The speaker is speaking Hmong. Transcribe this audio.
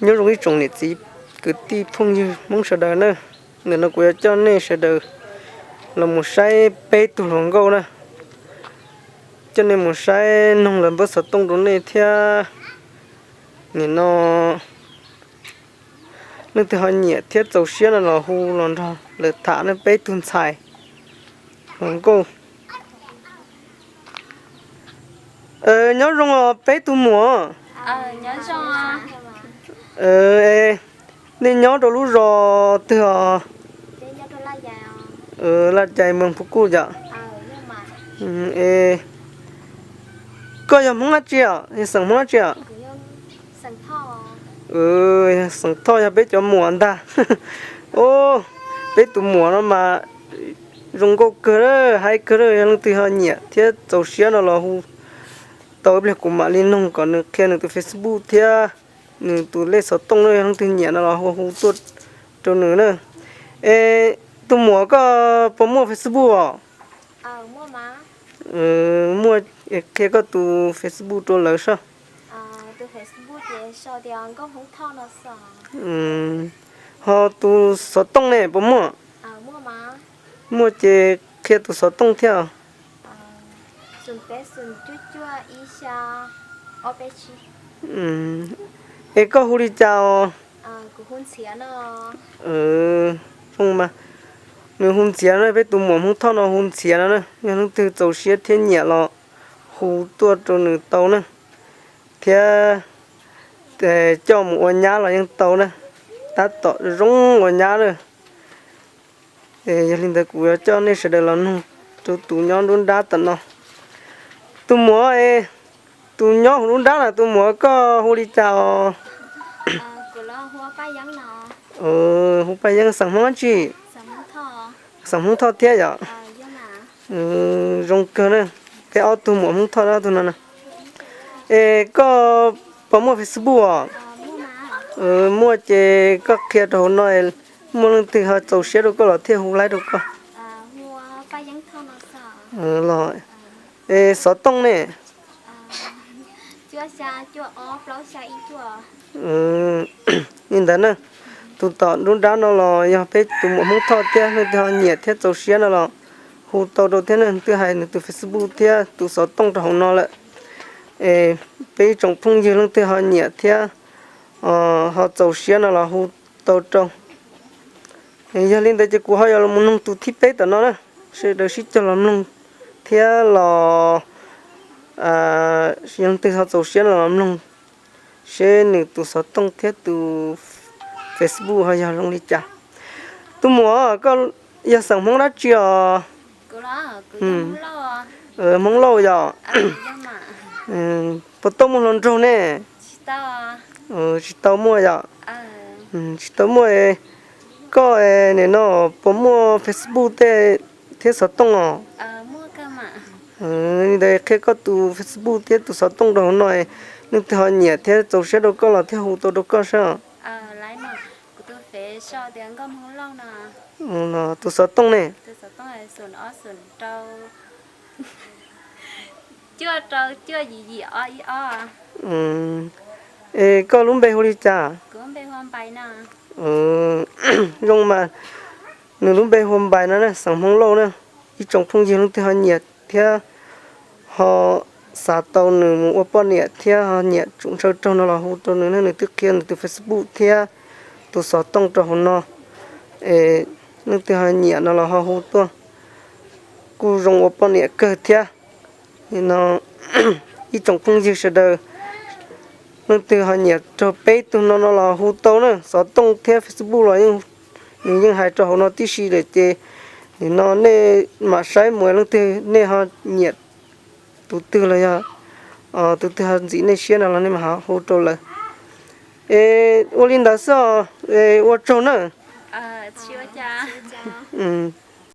Nyob zoo ib tsoom niam txiv kwv tij phooj ywg Hmoob sawv daws na, ntawm no kuv yuav coj nej sawv daws los mus saib peb tug hluas nkauj na, coj nej mus saib noog lawv npawb xov tooj rau nej thiab. Nim no leej twg ho nyiam thiab txaus siab no los hu los nrog lawv tham ne, peb tug ntxhais hluas nkauj. Nyob zoo os peb tug muam. Nej nyob rau lub zos twg os? Laj Cai, moos Phuv Kuj yom. Es koj yog Hmoob dab tsi os? Yog xeem Hmoob dab tsi os? Xeem Thoj, yog peb cov muam ntag. Peb tus muam no mas zoo nkauj kawg, haib kawg. Yog leej twg ho nyiam thiab txaus siab no los hu tau ib pliag kuv mam li noog kom nws qhia nws tus Facebook thiab nws tus lej xov tooj na. Yog leej twg nyiam no los hu hu tuaj rau nws na. Es tus muam koj puas muaj Facebook os? Muaj, qhia koj tus Facebook rau lawv soj. Ho tus xov tooj ne puas muaj? Muaj ces qhia tus xov tooj thiab. Es koj hu li cas os? Zoo mas, nws hu Ntxhiav na, peb tus muam Hmoob Thoj no hu Ntxhiav no na. Yog leej twg txaus siab thiab nyiam los hu tuaj rau nws tau na, thiab coj mus ua nyab los yeej tau na, tab tom zoo ua nyab na. Yog li ntawd kuv yuav coj nej sawv daws los noog rau tus nyob nruab nrab tom no. Tus muam, tus nyob hauv nruab nrab na, tus muam koj hu li cas os? Hu Paj Yeeb, xeem Hmoob dab tsi? Xeem Hmoob Thoj thiab yom. Zoo kawg na, peb ob tug muam Hmoob Thoj ob tug no na. Es koj puas muaj Facebook os? Muaj ces koj qhia rau hauv no, muaj leej twg ho txaus siab rau koj los thiaj hu laib rau koj. Los, es xov tooj ne? Li ntawd na, tus tom nruab nrab no los yog peb tus muam Hmoob Thoj thiab, leej twg ho nyiam thiab txaus siab no los hu tau rau thiab na. Twb hais nws tus Facebook thiab tus xov tooj rau hauv no lawm. Es peb ib tsoom phooj ywg leej twg ho nyiam thiab ho txaus siab no los hu tau rau. Yog li ntawd ces kuv ho yuav los mus noog tus thib peb tom no na, sawv daws sib cog los mloog thiab los, yog leej twg ho txaus siab no los mloog seb nws tus xov tooj thiab tus Facebook ho yog zoo li cas. Tus muam, koj yog xeem Hmoob dab tsi os? Hmoob Lauj yom. Puas tau muaj hluas nraug ne? Tsis tau muaj yom. Tsis tau muaj. Koj nim no puas muaj Facebook tej thiab xov tooj os? Li ntawd qhia koj tus Facebook thiab tus xov tooj rau hauv no, leej twg ho nyiam thiab txaus siab rau koj los thiaj hu tau rau koj seb. Tus xov tooj ne? Es koj lub npe hu li cas? Zoo mas, nws lub npe hu Npais no na, xeem Hmoob Lauj na. Ib tsoom phooj ywg leej twg ho nyiam thiab ho xav tau nws mus ua poj niam thiab ho nyiam tsum ntshaw raug no los hu rau nws na, nws twb qhia nws tus Facebook thiab tus xov tooj rau hauv no. Es leej twg ho nyiam no los ho hu tuaj, kuj zoo ua poj niam kawg thiab. Nim no ib tsoom phooj ywg sawv daws, leej twg ho nyiam raug peb tug no no los hu tau na, xov tooj thiab Facebook los nws yeej hais rau hauv no tib si lawm ces nim no nej mam saib mus leej twg nej ho nyiam tus twg los yog tus twg ho ntxim nej siab no los nej mam ho hu rau lawv. Es ua li ntawd xwb os, es ua tsaug na.